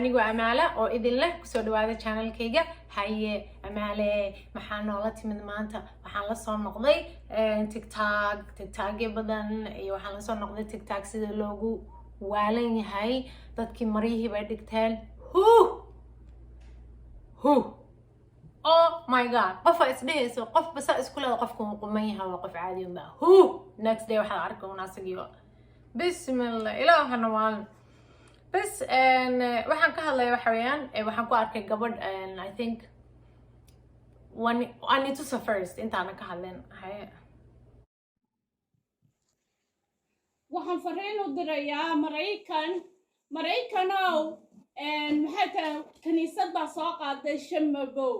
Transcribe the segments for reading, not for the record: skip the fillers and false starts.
Anigoo Amaala oo idin leh kusoo dhawaada channelkayga. Haye Amaale, maxaa noola timid maanta? Waxaan la soo noqday TikTok, TikTokyo badan, iyo waxaan lasoo noqday TikTok sida loogu waalan yahay. Dadkii maryihii bay dhigteen. Huh huh, oh my God, qofa isdhehayso, qofba saa isku leeda, qofka wuu quman yahay, waa qof caadi unba. Huh, next day waxaad arka un asagiyo. Bismillah, ilaahana maalin bas. Waxaan ka hadlaya waxa weeyaan, waxaan ku arkay gabadh, I think one anitusa first intaana ka hadlin. Haye. Waxaan fariin u dirayaa Maraykan. Maraykanow, maxay tahay? Kiniisad baa soo qaaday Shammabow.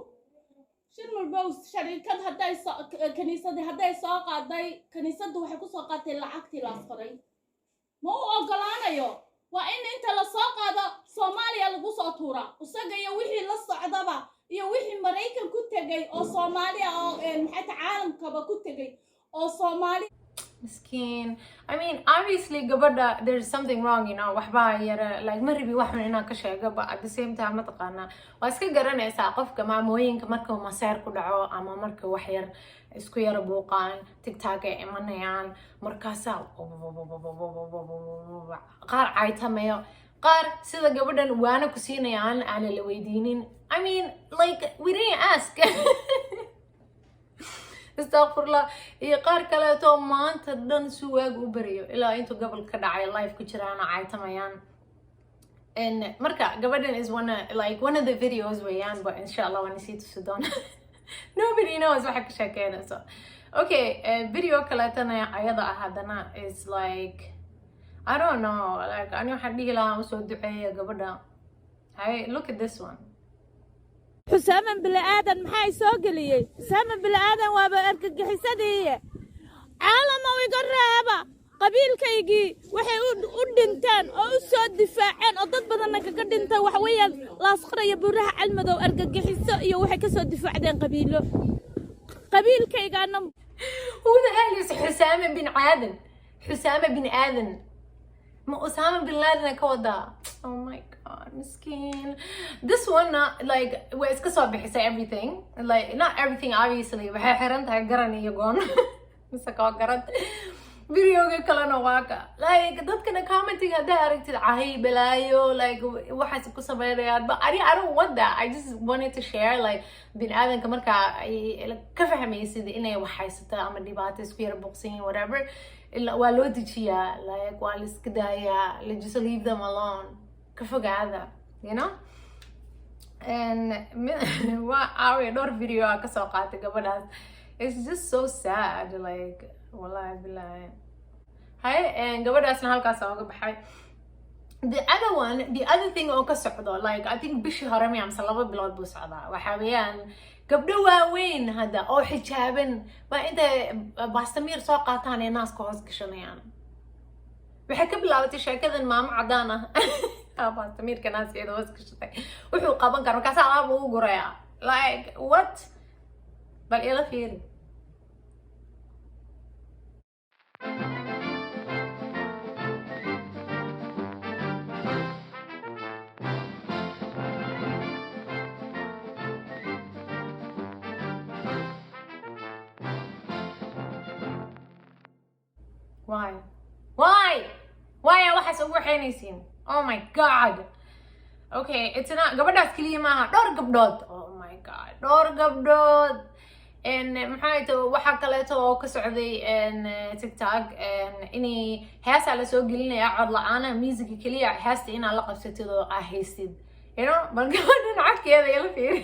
Shammabow shariikad hadday soo, kiniisadii hadday soo qaaday, kiniisaddu waxay kusoo qaatay lacagtii laas qoray. Ma u ogolaanayo. Waa in inta la soo qaado Soomaaliya lagu soo tuuraa, isaga iyo wixii la socdaba iyo wixii Maraykan ku tegay oo Soomaaliya oo maxay tahay, caalamkaba ku tegay oo Soomaali. Miskiin. I mean, obviously gabadha there's something wrong. Waxbaa yara, like, ma rabi wax xun inaan ka sheego, but at the same time, mataqaanaa, waa iska garanaysaa qofka maamooyinka markuu maseer ku dhaco ama marka wax yar isku yara buuqaan, TikTok ay imanayaan. Markaasaa qaar caytamayo, qaar sida gabadhan waana ku siinayaan aana la weydiinin. I mean, like, we didn't ask, astaqfurlah. Iyo qaar kaleeto maanta dhan si waag u beriyo ilaa intuu gobol ka dhacay live ku jiraan oo caytamayaan. Marka gabadhan is one of, like, one of the videos weeyaan, but insha Allah waan isii tusi doona. Nobody knows waxa ka sheekeynayso. Okay, video kaleetana ayada ah haddana is like, I don't know, like, ani waxaan dhihi lahaa usoo duceeya gabadha. Hay, look at this one. Xusaaman bini aadan maxaa soo geliyey? Xusaaman bini aadan waaba argagixisadii. Caalamow, iga reeba. Qabiilkaygii waxay u dhinteen oo u soo difaaceen oo dad badanna kaga dhintay waxa weeyaan Laasqora iyo Buuraha Calmadow. Argagixiso iyo waxay ka soo difaacdeen qabiilo, qabiilkaygaana. Who the hell is Xusama bin Aadan? Xusama bin Aadan. Ma Osama bin Laden ka wadaa? Oh my God, miskiin. This one, like, way iska soo bixisay everything. Like, not everything, obviously. Waxay xiran tahay garan iyo goon. Mise koo garan. Videoga kalena waa ka. Like, dadkana commenting haddaa aragtid, cahay balaayo, like, waxaas ku sameynayaan. But I don't want that. I just wanted to share, like, bin aadanka markaa ay ka fahmaysid inay wax haysato ama dhibaato isku yara buuqsan yihiin, whatever, waa loo dejiyaa, like, waa la iska daayaa, like, just leave them alone, ka fogaada. And waa caawiya dhowr video aa kasoo qaatay gabadhaas. It's just so sad, like, wallahi billahi. Hay, gabadhaasna halkaas ooga baxay. The other one, the other thing oo ka socdo, like, I think bishii hore miya mise 2 bilood buu socdaa, waxa weeyaan gabdho waaweyn hadda oo xijaaban baa intay baastamiir soo qaataan ee naaska hoos gashanayaan. Waxay ka bilaabatay sheekadan maamo cadaan ah baastamiirka naaskeeda hoos gashatay. Wuxuu qaban kara markaasa alaab ugu guraya. Like, what? Bal ila fiiri. Why, why, why aa waxaas ugu waxaynaysiin? Oh my God. Okay, it's not gabadhaas keliya maaha, dhowr gabdhood. Oh my God, dhowr gabdhood. Maxay to, waxaa kaleeto oo ka socday TikTok inay heesaa lasoo gelinaya cod la-aana, musica keliya, heesta inaad la qabsatid oo aa haystid. Bal gabadhan codkeeda ila fiiri.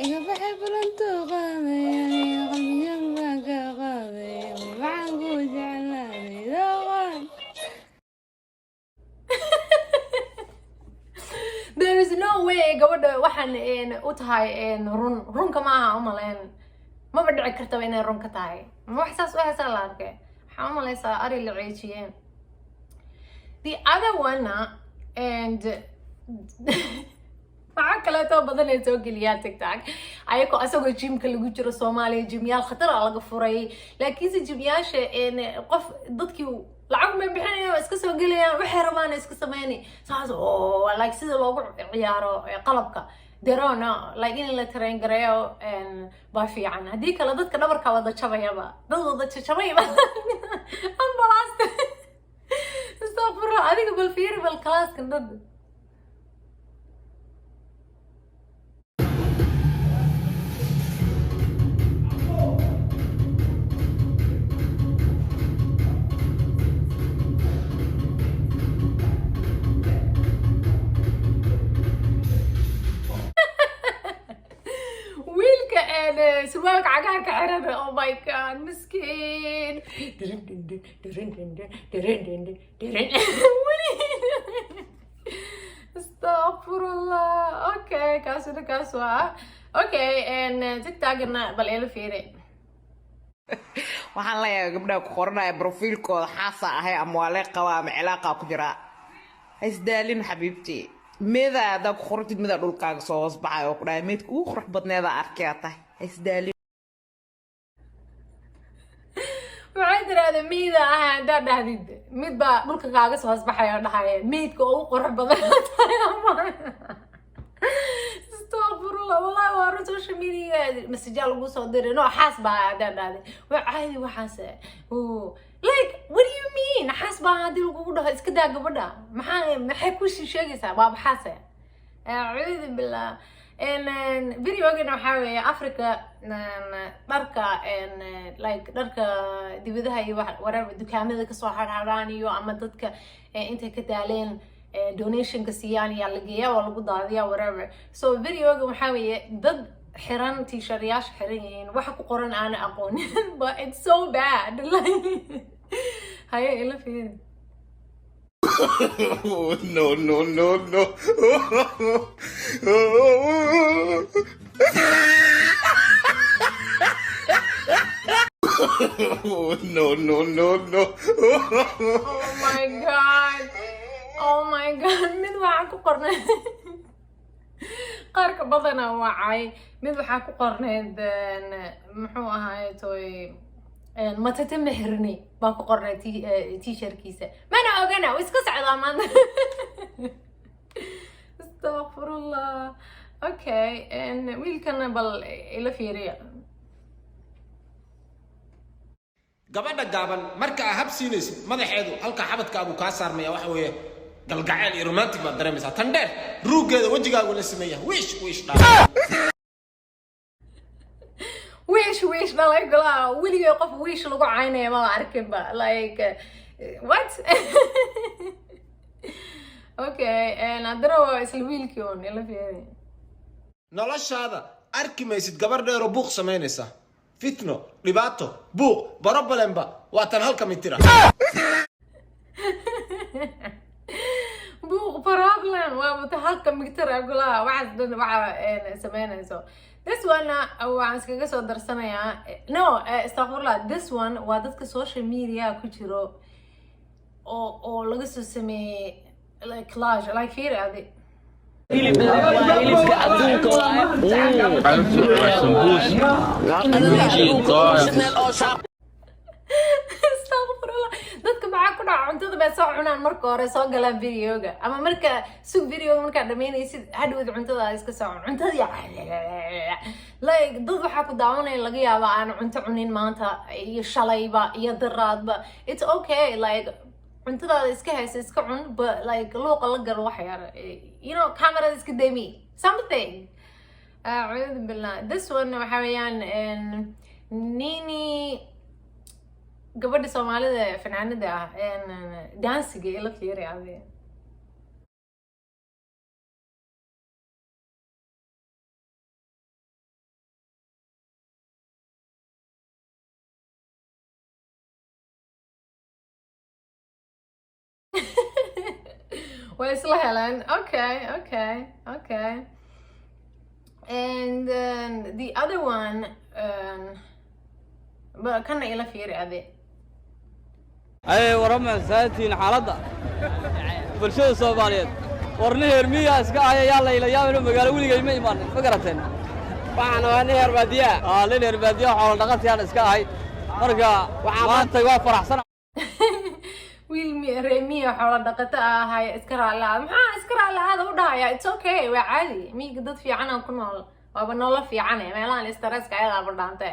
Iga baxay balantuu qaaday, aniga qalbigan baan ka qaaday, waxaan kuu jeclaaday dooqan. There is no way gabadha waxaan u tahay run. Runka ma aha umaleyn, maba dhici kartaba inay run ka tahay. Ma wax saas u heesaa la arkay? Waxaa umaleysaa ari la ceejiyeen. The other one, and waxaa kaleeto badan ay soo geliyaan TikTok ayagoo asagoo gymka lagu jiro. Soomaaliya gymyaal khatar a laga furay, laakiinse gymyaasha qof dadkii Lacag may bixinayaan, waa iska soo gelayaan, waxay rabaan iska sameynay saas oo like sida loogu ciyaaro qalabka derona, like in la train gareeyo baa fiican. Haddii kale dadka dhabarka wada jabayaba, dad wada jajabayba, ambalaasta. Astaqfirullah. Adiga bal fiiri, bal classkan dad. Wiilka surwaalka cagaarka xiran, oh my God, miskiin. Dhirin dhirin dhirin dhirin dhirin dhirin. Astaqfirullah. Okay, kaasina kaas waa okay. TikTokna bal ila fiiri. Waxaan leeyahay gabdhaha ku qoranaya profiilkooda xaasa ahay ama waa lee qabaa ama cilaaqaa ku jiraa, ha isdaalin xabiibtii. Meedaa haddaa ku qorantid, midaa dhulkaaga soo hoos baxay oo ku dhahay meedka ugu qurux badneedaa arkayaa tahay. Ha isdaalin. Waxay tiraahda miida ah haddaad dhahdid, mid baa dhulka kaaga soo hoosbaxaya oo dhahaya meydka ugu qurux badan tahay. Ama astaqfirullah, wallahi waa run. Social media message lagu soo diray, no, xaas baa haddaad dhahday waa caadi. Waxaas like, what do you mean xaas baa haddii lagugu dhaho? Iska daa gabadha. Maxay ku sheegaysaa? Waa maxaase? Acuudu billah. Videogana waxaa weeye Africa dharka, like dharka dibadaha iyo whatever, dukaamada kasoo harharaan iyo ama dadka intay ka daaleen donationka siiyaan ayaa la geeyaa, waa lagu daadiyaa, whatever. So videoga waxaa weeye dad xiran t-shirtyaasha xiran yihiin, waxa ku qoran aana aqoonin, but it's so bad. Like, haye, ila fiiri. No, no, no, no. No, no, no, no. Oh my God, oh my God. Mid waxaa ku qornay qaarka badana wacay, mid waxaa ku qornayd muxuu ahaay toy, matata mexirni baa ku qornay t-shirtkiisa. Mana ogana, wuu iska socdaa maanta. Astaqfirullah. Okay, wiilkana bal ila fiiriya. Gabadha gaaban marka aa hab siinaysid, madaxeedu halka xabadkaagu kaa saarmaya. Waxa weeye galgaceel iyo romantic baad dareemaysaa. Tan dheer ruuggeeda wejigaagu la sameeya, wiish wiish dhaa. Wiish wiish dhalay golaa. Weligay qof wiish lagu caynaya maba arkinba. Like, what? Okay, haddana waa isla wiilkii un, ila fiiri. Noloshaada arki maysid gabar dheeroo buuq samaynaysa, fitno, dhibaato, buuq, problemba waa tan halka mitira. Buuq, problem, waa mata halka migtara golaha. Waxaas dhan waxa sameynayso. This one waxaan iskaga soo darsanayaa, no, astaqfirullah, this one waa dadka social media ku jiro oo laga soo sameeyey like collage. Like, fiiri adi. Hilibka adduunka waaye. Sambuus. Astaqfirullah. Dadka maxaa ku dhaca? Cuntada bay soo cunaan marka hore, soo galaan videoga ama marka sug videoga markaad dhamaynaysid, hadhowd cuntada iska soo cun cuntada. Like, dad waxaa ku daawanaya laga yaaba aan cunto cunin maanta iyo shalayba iyo daraadba. It's okay, like cuntadaada iska haysa, iska cun, but like luuqa la galo wax yar, camerada iska demi something. Acuudu billah. This one waxa weeyaan Nini, gabadha Soomaalida fanaanada ah, daansiga ila fiiri adi. Way isla heleen. Okay. And then the other one, kana ila fiiri adi. Ay warama saatiin xaaladda bulshada Soomaaliyeed. Warni heer miyaa iska ah, yaa la ila yaabino, magaalo weligay ma imaanin, ma garateen? Waxaan waa nin heer baadiya. Aa, nin heer baadiya, xoolo dhaqatiyaan iska ahay. Marka maanta waa faraxsan. Wiil reemiya xoolo dhaqato ahay, iska raalaada. Maxaa iska raalaada u dhahaya? It's okay, waa caadi. Miyiga dad fiican aan ku nool, waaba nolol fiicane. Meelahan stresska ayadaaba dhaante.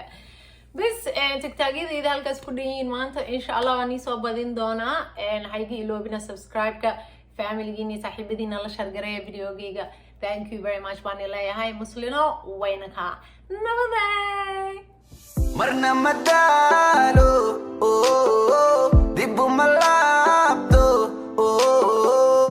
Bas, TikTokyadayda halkaas ku dhan yihiin maanta. Insha Allah waan iisoo badin doonaa. Ha iga iloobina subscribe-ka. Familigiina iyo saaxiibadiina la share gareeya videogayga. Thank you very much baan leeyahay. Muslino wayna kaa nabaday. Marna ma daalo, dib uma.